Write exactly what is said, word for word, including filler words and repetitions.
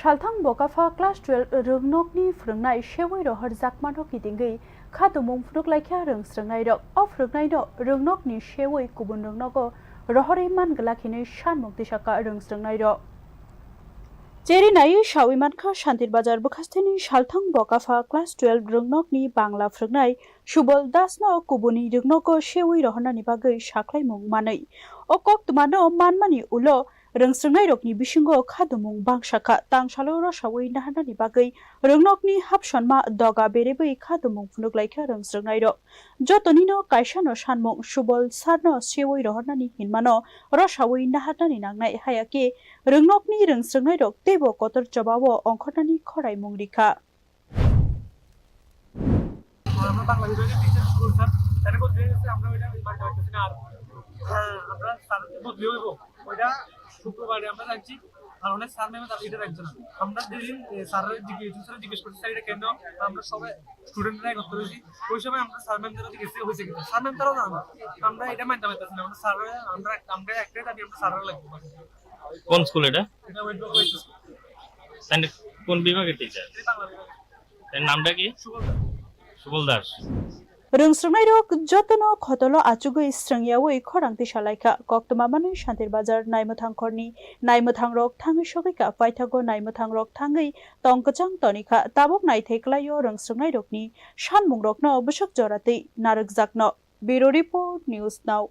Salthang Bokapha class twelve rwngnokni phwrwngnai sewi rohorjakmano kitingwi khatumung phunuk laikha rwngsrwngnairok. O phwrwngnaino rwngnokni sewi kubun rwngnogo rohorwi man glak hinwi sanmung tisakha rwngsrwngnairok. Cheri naiwi sawi mankha Shantir Bazar bwkhasteni Salthang Bokapha class twelve rwngnokni Bangla phwrwngnai Subol Dasno kubuni rwngnogo sewi rohornani bagwi sakhlaimung manwi. O koktwmano manmani ulo rwngsrwngnairokni bisingo khatumung bangsa kha. Tangsalo rosawi naharnani bagwi rwngnokni hapsonma doga berebwi khatumung phunuk laikha rwngsrwngnairok. Jotonino kaisano sanmung Subol Sarno sewi rohornani hinmano rosawi naharnani nangnai, hayakhe rwngnokni rwngsrwngnairok teibo kotor chobao ongkhornani khoraimung rikha. আমরা বাংলা বিভাগের teacher school sir, তারা বদলি হয়ে গেছে, আমরা ওইটা ওই বাড়িতে পারতেছি না আর। হ্যাঁ, আমরা স্যার বদলি হইব, ওইটা শুক্রবারে আমরা জানছি। আর অনেক স্যার ম্যাম তারা এটা রাখছে না। আমরা যেদিন এ, স্যারের জিজ্ঞেস স্যার জিজ্ঞেস করছি স্যার এটা কেন, আমরা সবাই স্টুডেন্টরা একত্র হয়েছি। ওই সময় আমরা স্যার ম্যামদের কাছে গেছি, হয়েছে কিনা স্যার ম্যাম তারাও জানো না। আমরা এটা মানতে পারতেছি না। আমরা স্যার আমরা আমরা একটাই দাবি, আমরা স্যাররা লাগবে। কোন স্কুল এটা? এটা ওয়েট ব্লক হয়েছে। তাহলে কোন বিভাগের টিচার? এই বাংলা বিভাগ। এর নামটা কি? সুবল দাস। সুবল Das. Rwngsrwngnairok jotono khotolo achugwi srwngyawi khorang tisalaikha. Koktwma manwi Shantir Bazar naimwthang khorni naimwthangrok thangwi sogwikha. Paithago naimwthangrok thangwi tong kwchang tonikha. Tabuk naithai kwlaio rwngsrwngnairokni sanmungrokno bwswk joratwi narwkjakno. Bureau Report, News Now.